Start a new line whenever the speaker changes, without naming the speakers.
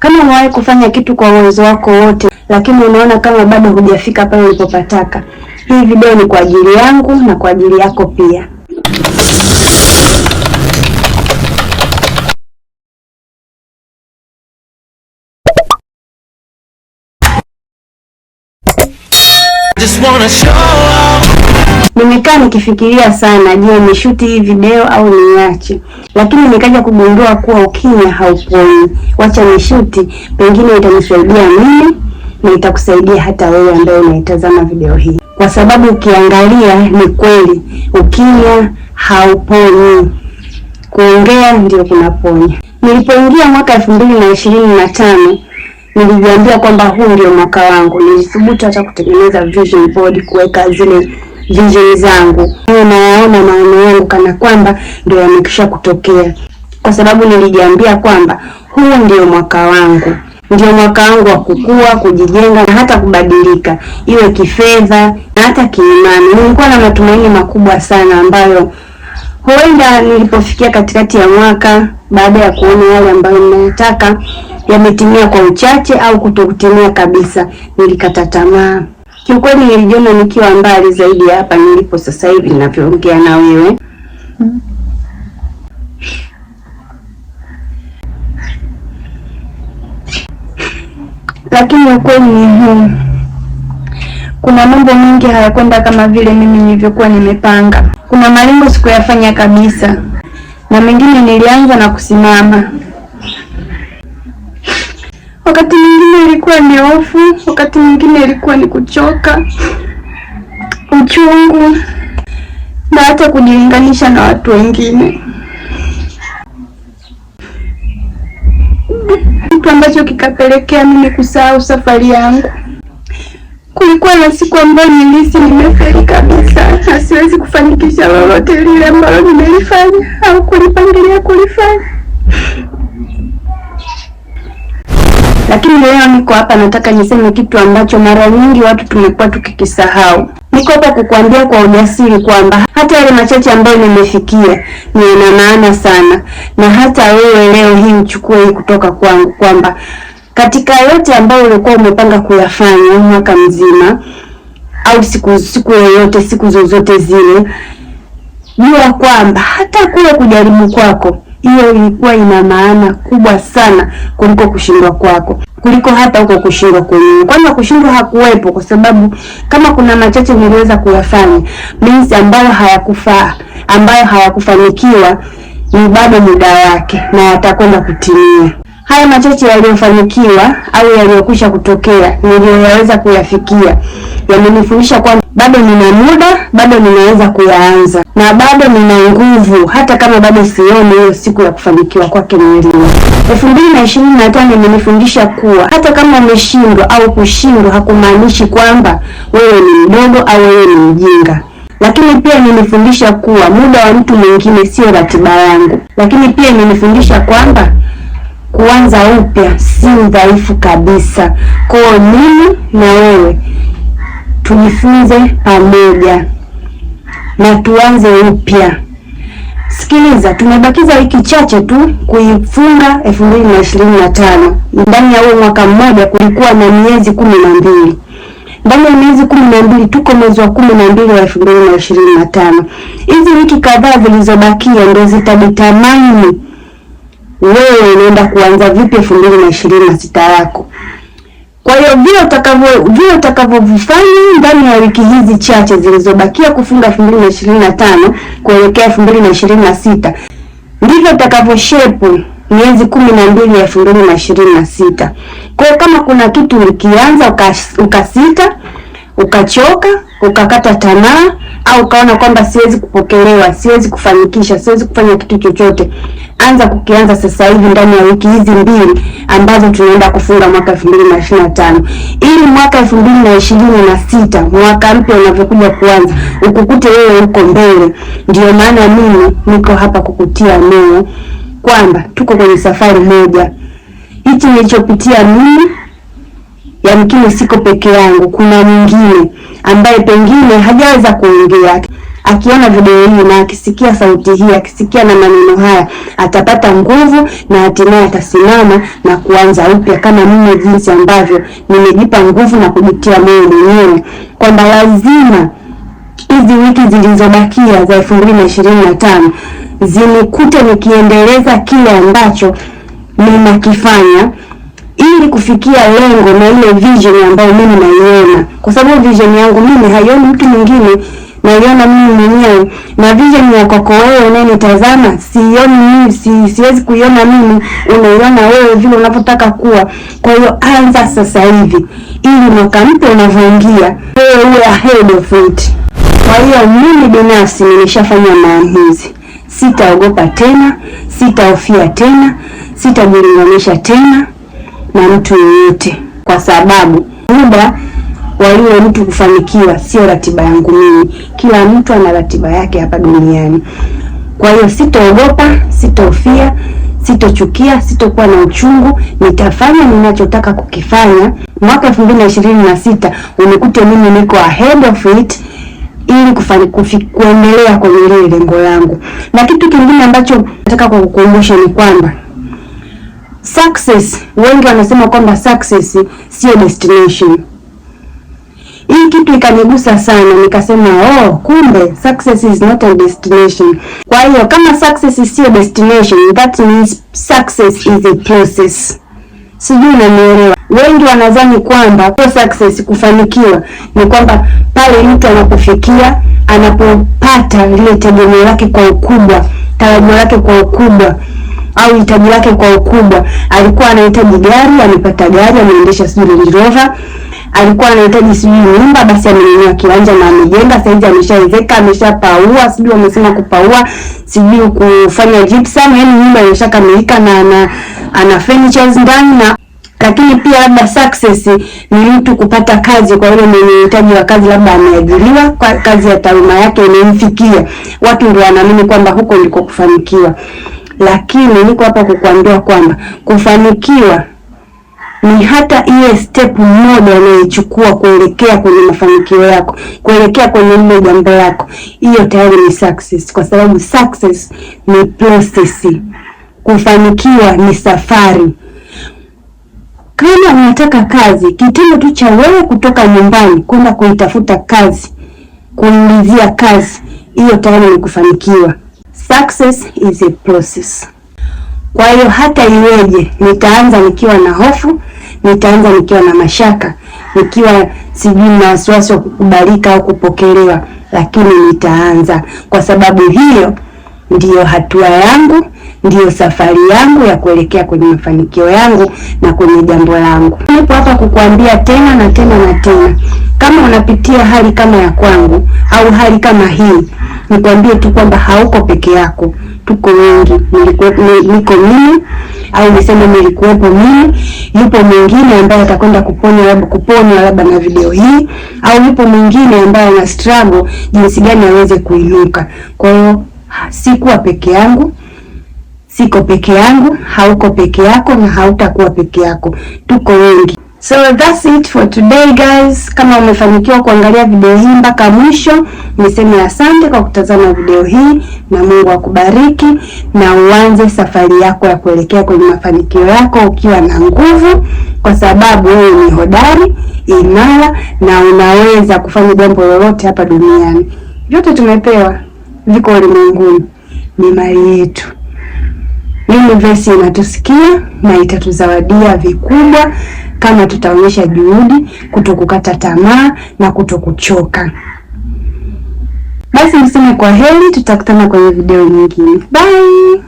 Kama umewahi kufanya kitu kwa uwezo wako wote, lakini unaona kama bado hujafika pale ulipopataka, hii video ni kwa ajili yangu na kwa ajili yako pia.
Just wanna show off.
Nimekaa nikifikiria sana, je, nishuti hii video au niache? Lakini nikaja kugundua kuwa ukimya haupoi. Wacha nishuti, pengine itanisaidia mimi na itakusaidia hata wewe ambaye unaitazama video hii, kwa sababu ukiangalia ni kweli ukimya hauponi, kuongea ndio kunaponya. Nilipoingia mwaka 2025 nilijiambia kwamba huu ndio mwaka wangu. Nilithubutu hata kutengeneza vision board, kuweka zile vision zangu, niwe nayaona maono yangu kana kwamba ndio yamekwisha kutokea, kwa sababu nilijiambia kwamba huu ndio mwaka wangu, ndio mwaka wangu wa kukua, kujijenga na hata kubadilika, iwe kifedha na hata kiimani. Nilikuwa na matumaini makubwa sana ambayo huenda nilipofikia katikati ya mwaka, baada ya kuona yale ambayo ninayataka yametimia kwa uchache au kutokutimia kabisa, nilikata tamaa. Kiukweli nilijiona nikiwa mbali zaidi ya hapa nilipo sasa hivi ninavyoongea na wewe.
Lakini ukweli ni huu, kuna mambo mengi hayakwenda kama vile mimi nilivyokuwa nimepanga. Kuna malengo sikuyafanya kabisa, na mengine nilianza na kusimama. Wakati mwingine ilikuwa ni hofu, wakati mwingine ilikuwa ni kuchoka, uchungu na hata kujilinganisha na watu wengine, kitu ambacho kikapelekea mimi kusahau safari yangu. Kulikuwa na siku ambayo nilihisi nimefeli kabisa na siwezi kufanikisha lolote lile ambalo nimelifanya au kulipangilia kulifanya.
Lakini leo niko hapa, nataka niseme kitu ambacho mara nyingi watu tumekuwa tukikisahau. Niko hapa kukuambia kwa ujasiri kwamba hata yale machache ambayo nimefikia ni yana maana sana, na hata wewe leo hii uchukue hii kutoka kwangu kwamba katika yote ambayo ulikuwa umepanga kuyafanya mwaka mzima au siku yoyote, siku zozote zile, jua kwamba hata kule kujaribu kwako, hiyo ilikuwa ina maana kubwa sana kuliko kushindwa kwako, kuliko hata huko kushindwa kwenyewe. Kwanza kushindwa hakuwepo, kwa sababu kama kuna machache niliweza kuyafanya means ambayo hayakufaa, ambayo hayakufanikiwa, ni bado muda wake na yatakwenda kutimia. Haya machache yaliyofanikiwa au yaliyokwisha kutokea niliyoyaweza kuyafikia yamenifundisha kwamba bado nina muda, bado ninaweza kuyaanza na bado nina nguvu, hata kama bado sioni hiyo siku ya kufanikiwa kwake mwilini. 2025 imenifundisha kuwa hata kama umeshindwa au kushindwa hakumaanishi kwamba wewe ni mdogo au wewe ni mjinga. Lakini pia imenifundisha kuwa muda wa mtu mwingine sio ratiba yangu. Lakini pia imenifundisha kwamba kuanza upya si udhaifu kabisa. Kwa hiyo mimi na wewe tujifunze pamoja na tuanze upya. Sikiliza, tumebakiza wiki chache tu kuifunga 2025. Ndani ya huo mwaka mmoja kulikuwa na miezi 12. Ndani ya miezi 12 tuko mwezi wa 12 wa 2025. Hizi wiki kadhaa zilizobakia ndio zitadetermine wewe unaenda kuanza vipi 2026 yako. Kwa hiyo vile utakavyovifanya ndani ya wiki hizi chache zilizobakia kufunga 2025 kuelekea 2026 ndivyo utakavyoshepu miezi 12 ya 2026. Kwa hiyo kama kuna kitu ulikianza ukasita, ukachoka, ukakata tamaa au ukaona kwamba siwezi kupokelewa, siwezi kufanikisha, siwezi kufanya kitu chochote, anza kukianza sasa hivi ndani ya wiki hizi mbili ambazo tunaenda kufunga mwaka 2025, ili mwaka 2026 mwaka mpya unavyokuja kuanza ukukute wewe uko mbele. Ndio maana mimi niko hapa kukutia moyo kwamba tuko kwenye safari moja. Hichi nilichopitia mimi yamkini siko peke yangu, kuna mwingine ambaye pengine hajaweza kuongea. Akiona video hii na akisikia sauti hii, akisikia na maneno haya, atapata nguvu na hatimaye atasimama na kuanza upya, kama mimi jinsi ambavyo nimejipa nguvu na kujitia moyo mwenyewe kwamba lazima hizi wiki zilizobakia za 2025 zinikute nikiendeleza kile ambacho ninakifanya ili kufikia lengo na ile vision ambayo mimi naiona, kwa sababu vision yangu mimi haioni mtu mwingine, naiona mimi mwenyewe, na vision ya kwako wewe unayenitazama sioni mimi, siwezi kuiona mimi, unaiona wewe vile unavyotaka kuwa. Kwa hiyo anza sasa hivi, ili mwaka mpya unavyoingia wewe uwe ahead of it. Kwa hiyo mimi binafsi nimeshafanya maamuzi, sitaogopa tena, sitahofia tena, sitajilinganisha tena na mtu yeyote, kwa sababu muda wa yule mtu kufanikiwa sio ratiba yangu mimi. Kila mtu ana ratiba yake hapa duniani. Kwa hiyo sitaogopa, sitahofia, sitochukia, sitokuwa na uchungu, nitafanya ninachotaka kukifanya. Mwaka 2026 unikute mimi niko ahead of it ili kuendelea kwenye lile lengo langu. Na kitu kingine ambacho nataka kukukumbusha ni kwamba success, wengi wanasema kwamba success sio destination. Hii kitu ikanigusa sana, nikasema, "Oh, kumbe success is not a destination." Kwa hiyo kama success sio destination, that means success is a process. Sijui unanielewa. Wengi wanadhani kwamba kwa success, kufanikiwa ni kwamba pale mtu anapofikia, anapopata lile tegemeo lake kwa ukubwa, tarajio lake kwa ukubwa au hitaji lake kwa ukubwa. Alikuwa anahitaji gari, amepata gari, ameendesha sijui Range Rover. Alikuwa anahitaji sijui nyumba, basi amenunua kiwanja na amejenga, saizi ameshaezeka, ameshapaua, sijui wamesema kupaua, sijui kufanya gypsum, yani nyumba imeshakamilika na ana furnitures ndani. Na lakini pia labda success ni mtu kupata kazi, kwa yule mwenye uhitaji wa kazi, labda ameajiriwa kwa kazi ya taaluma yake imemfikia. Watu ndio wanaamini kwamba huko ndiko kufanikiwa, lakini niko hapa kukuambia kwamba kufanikiwa ni hata ile step moja unayoichukua kuelekea kwenye mafanikio yako, kuelekea kwenye lile jambo lako, hiyo tayari ni success, kwa sababu success ni process. Kufanikiwa ni safari. Kama unataka kazi, kitendo tu cha wewe kutoka nyumbani kwenda kuitafuta kazi, kuulizia kazi, hiyo tayari ni kufanikiwa. Success is a process. Kwa hiyo hata iweje, nitaanza nikiwa na hofu, nitaanza nikiwa na mashaka, nikiwa sijui na wasiwasi wa kukubalika au kupokelewa, lakini nitaanza kwa sababu hiyo ndiyo hatua yangu, ndiyo safari yangu ya kuelekea kwenye mafanikio yangu na kwenye jambo langu. Nipo hapa kukuambia tena na tena na tena, kama unapitia hali kama ya kwangu au hali kama hii, nikwambie tu kwamba hauko peke yako, tuko wengi. Niko mimi au niseme nilikuwepo mimi, yupo mwingine ambaye atakwenda kuponya labda kuponywa labda na video hii, au yupo mwingine ambaye ana struggle jinsi gani aweze kuinuka. Kwa hiyo sikuwa peke yangu, siko peke yangu, hauko peke yako na hautakuwa peke yako, tuko wengi. So that's it for today, guys. Kama umefanikiwa kuangalia video hii mpaka mwisho, niseme asante kwa kutazama video hii na Mungu akubariki na uanze safari yako ya kuelekea kwenye mafanikio yako ukiwa na nguvu, kwa sababu wewe ni hodari, imara na unaweza kufanya jambo lolote hapa duniani. Vyote tumepewa, viko ulimwenguni, ni mali yetu. Universe inatusikia na itatuzawadia vikubwa kama tutaonyesha juhudi, kutokukata tamaa na kutokuchoka. Basi niseme kwa heri, tutakutana kwenye video nyingine. Bye.